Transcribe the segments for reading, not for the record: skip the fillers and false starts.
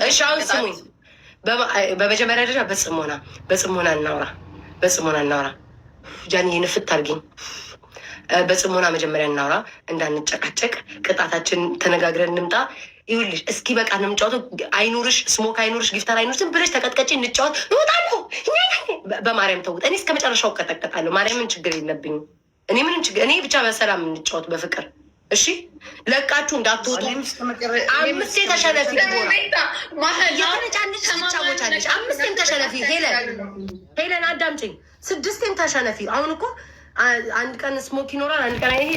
እሺ አሁን ስሙኝ። በመጀመሪያ ደረጃ በጽሞና እናውራ፣ በጽሞና እናውራ። ጃንዬ ንፍት አድርጊኝ። በጽሞና መጀመሪያ እናውራ፣ እንዳንጨቃጨቅ። ቅጣታችን ተነጋግረን እንምጣ። ይኸውልሽ እስኪ በቃ ነው የምንጫወተው። አይኑርሽ፣ smoke አይኑርሽ፣ gifter አይኑርሽ፣ ዝም ብለሽ ተቀጥቀጪ፣ እንጫወት። እወጣለሁ። በማርያም ተውጥ። እኔ እስከ መጨረሻው እቀጠቀጣለሁ። ማርያምን ችግር የለብኝም። እኔ ምንም ችግር እኔ ብቻ በሰላም እንጫወት በፍቅር እሺ። ለቃችሁ እንዳትወጡ። አምስቴ ተሸነፊ፣ የተነጫነች ትጫወቻለሽ። አምስቴም ተሸነፊ። ሄለን ሄለን አዳምጪኝ። ስድስቴም ተሸነፊ። አሁን እኮ አንድ ቀን smoke ይኖራል፣ አንድ ቀን ይሄ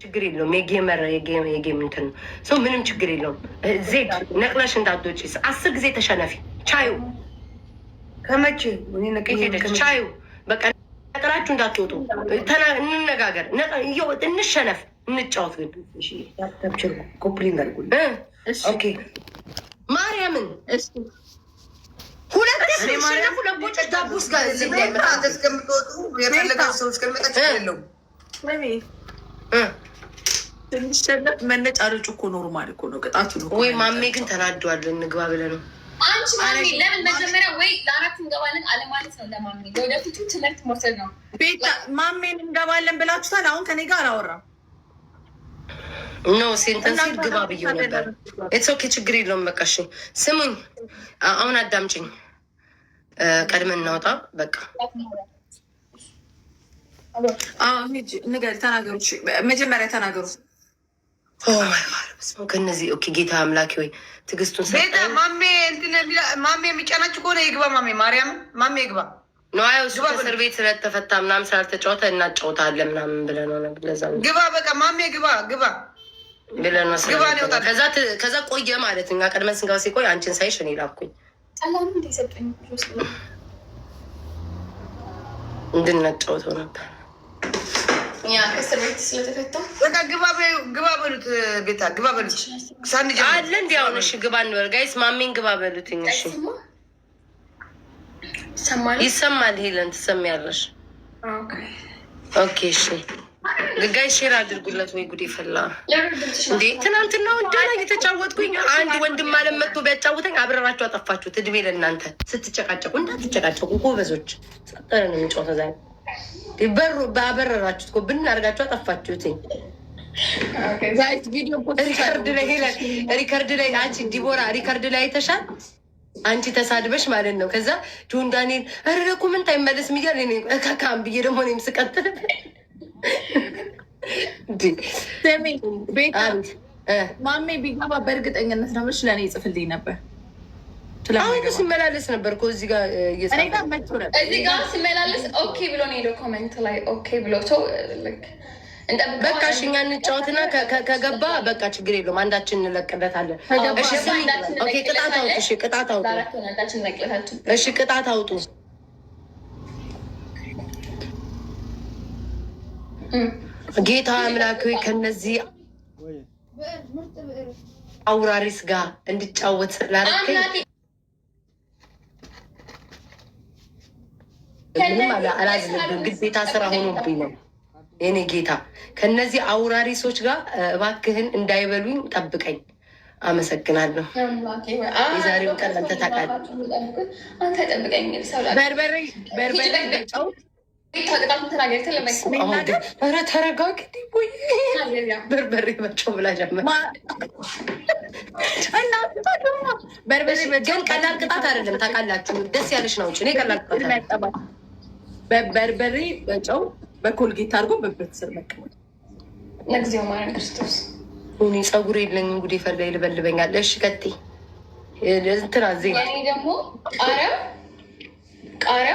ችግር የለውም። የ gamer የ game እንትን ነው ሰው ምንም ችግር የለውም። ዜድ ነቅለሽ እንዳትወጪ። 10 ጊዜ ተሸነፊ። ቻዩ ከመቼ ቻዩ በቃ ነቅላችሁ እንዳትወጡ። እንነጋገር፣ እንሸነፍ፣ እንጫወት። ግን ማርያምን ሁለት ሲሸነፉ ለቦጭ ዳቦስ ጋር እስከምትወጡ የፈለገ ሰው እስከሚመጣ ችግር የለውም። ስንሸነፍ መነጫነጩ እኮ normal እኮ ነው፣ ቅጣቱ ነው። ወይ ማሜ ግን ተናዷል። እንግባ ብለህ ነው አንቺ ማሜ። ለምን መጀመሪያ ወይ ለአራት እንገባለን አለማለት ነው። ለማሜ ለወደፊቱ ትምህርት መውሰድ ነው። ቤታ ማሜን እንገባለን ብላችሁታል። አሁን ከኔ ጋር አላወራም። No sentence ግባ ብዬው ነበር። It's okay፣ ችግር የለውም። በቃ እሺ ስሙኝ፣ አሁን አዳምጭኝ። ቀድመን እናውጣ በቃ ንገሪ፣ ተናገሩ። መጀመሪያ ተናገሩ። ከነዚህ okay። ጌታ አምላኬ ወይ ትዕግስቱን ቤታ ማሜ ማሜ የሚጫናችሁ ከሆነ ይግባ። ማሜ ማርያም ማሜ ይግባ። ነዋይ እሱ ከእስር ቤት ስለተፈታ ምናምን ስላልተጫወተ እናጫውታለን ምናምን ብለህ ነው። ለዛ ግባ፣ በቃ ማሜ ግባ፣ ግባ ብለህ ነው። ከዛ ቆየ ማለት እኛ ቀድመን ስንገባ ሲቆይ አንቺን ሳይሽ እኔ ላኩኝ እንድናጫውተው ነበር። ከእስር ቤት ስለተፈታ በቃ ግባ በሉት። ቤታ ግባ በሉት። አለ እንዲ አሁን እሺ ግባ እንበል guys፣ ማሜን ግባ በሉትኝ። እሺ ይሰማል። ሄለን ትሰሚያለሽ? Okay እሺ guys share አድርጉለት። ወይ ጉዴ ፈላ እንዴ! ትናንትና ወንዳና እየተጫወትኩኝ አንድ ወንድም አለም መጥቶ ቢያጫውተኝ አብረራችሁ አጠፋችሁት። እድሜ ለእናንተ ስትጨቃጨቁ። እንዳትጨቃጨቁ ጎበዞች። ጸጠረ ነው የምንጫወተው ዛሬ። በሩ ባበረራችሁት እኮ ብን አድርጋችሁ አጠፋችሁትኝ። Record ላይ ሄለን፣ record ላይ አንቺ ዲቦራ record ላይ አይተሻል። አንቺ ተሳድበሽ ማለት ነው። ከዛ ጆን ዳንኤል ኧረ comment አይመለስም እያለ ካካም ብዬ ደግሞ እኔም ስቀጥል ማሜ ቢገባ በእርግጠኝነት ነው የምልሽ ለእኔ ይጽፍልኝ ነበር። አሁን ሲመላለስ ነበር እኮ እዚህ ጋር እዚህ ጋር ሲመላለስ okay ብሎ ነው ሄደው comment ላይ okay ብሎ ሰው በቃ እሺ፣ እኛ እንጫወትና ከገባ በቃ ችግር የለውም። አንዳችን እንለቅለታለን። እሺ okay፣ ቅጣት አውጡ። እሺ ቅጣት አውጡ። እሺ ቅጣት አውጡ። ጌታ አምላክ ሆይ ከነዚህ አውራሪስ ጋር እንድጫወት ስላደረከኝ ምንም አላዝንብህም። ግዴታ ስራ ሆኖብኝ ነው። የኔ ጌታ ከነዚህ አውራሪሶች ጋር እባክህን እንዳይበሉኝ ጠብቀኝ። አመሰግናለሁ። የዛሬውን ቀን አንተ ታውቃለህ። በርበሬ ኧረ ተረጋጊ። በርበሬ በጨው ብላ ጀመር። ግን ቀላል ቅጣት አይደለም ታውቃላችሁ። ደስ ያለሽ ነው። እኔ ቀላል ቅጣት በበርበሬ በጨው በኮልጌት አድርጎ በብረት ስር መቀመጥ። ለጊዜው ማርያም ክርስቶስ እኔ ፀጉር የለኝም ጉዴ ፈላ ይልበልበኛል። እሺ ቀጥይ። እንትና እዚህ እኔ ደግሞ ቃሪያ ቃሪያ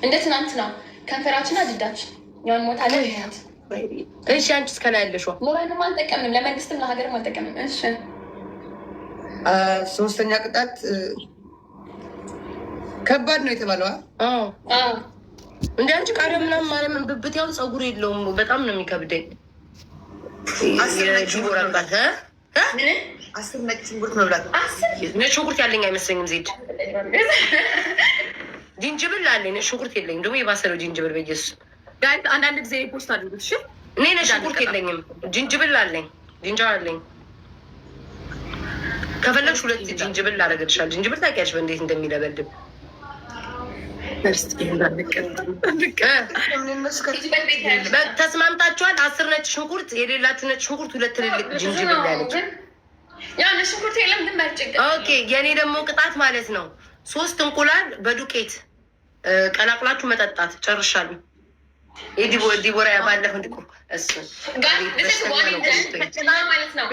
እንደ ትናንትና ከንፈራችን አድዳችን ያን ሞት አለ። እሺ አንቺ እስከ ላይ ያለሽው ሞራልም አልጠቀምንም፣ ለመንግስትም ለሀገርም አልጠቀምንም። እሺ ሶስተኛ ቅጣት ከባድ ነው የተባለው። እንደ አንቺ ቃሪያ ምናምን ማርያምን ብብት ያውን ፀጉር የለውም። በጣም ነው የሚከብደኝ። ዲቦራ ቅጣት 10 ነጭ ሽንኩርት መብላት። ነጭ ሽንኩርት ያለኝ አይመስለኝም። ዜድ ጅንጅብል አለኝ፣ ነጭ ሽንኩርት የለኝም። ደግሞ የባሰ ነው ጅንጅብል። በኢየሱስ አንዳንድ ጊዜ post አድርጉት። እሺ እኔ ነጭ ሽንኩርት የለኝም፣ ጅንጅብል አለኝ፣ ginger አለኝ። ከፈለግሽ ሁለት ጅንጅብል ላደርግልሻለሁ። ጅንጅብል ታውቂያለሽ በእንዴት እንደሚለበልብ። First እንዳንቀጣ። ሂጂበት ቤት ያለ ተስማምታችኋል? 10 ነጭ ሽንኩርት፣ የሌላችሁ ነጭ ሽንኩርት፣ ሁለት ትልልቅ ጅንጅብል ያለች። ያው ነጭ ሽንኩርት የለም ግን መርጭ። Okay፣ የኔ ደግሞ ቅጣት ማለት ነው ሶስት እንቁላል በዱቄት ቀላቅላችሁ መጠጣት። ጨርሻለሁ። የዲቦራ ባለፈው እንዲቆ እሱ ማለት ነው።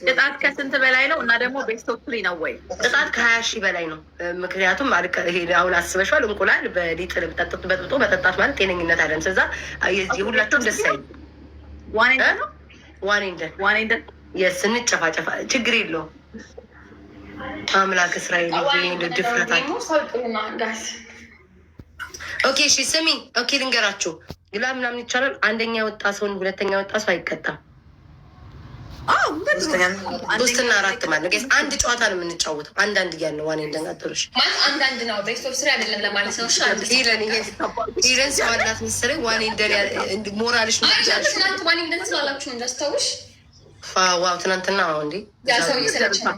ቅጣት ከስንት በላይ ነው? እና ደግሞ best of three ነው ወይ? ቅጣት ከ20,000 በላይ ነው። ምክንያቱም ይሄ አሁን አስበሽዋል፣ እንቁላል በሊጥ ጠጥቶ በጥብጦ መጠጣት ማለት ጤነኝነት አይደለም። ስለዛ የሁላችሁም ደስ አይልም። One and ነው። One and done። One and done። Yes፣ እንጨፋጨፋ፣ ችግር የለውም። አምላክ እስራኤል ድፍረታቸው። Okay እሺ፣ ስሚ፣ okay ልንገራችሁ፣ glove ምናምን ይቻላል። አንደኛ የወጣ ሰውን ሁለተኛ የወጣ ሰው አይቀጣም። ሶስትና አራት ማለት ነው። አንድ ጨዋታ ነው የምንጫወተው። አንዳንድ እያልን ነው። One and done ቀጥሎሽ። ማለት አንዳንድ ነው፣ best of three አይደለም ለማለት ነው። እሺ አንድ ሂለን ሰው አላት መሰለኝ። One and done ሞራልሽ ነው። ትናንት one and done ስላላችሁ ነው እንዳስታውሽ። Wow፣ ትናንትና እንዴ ያ ሰው እየሰለቸ ነው።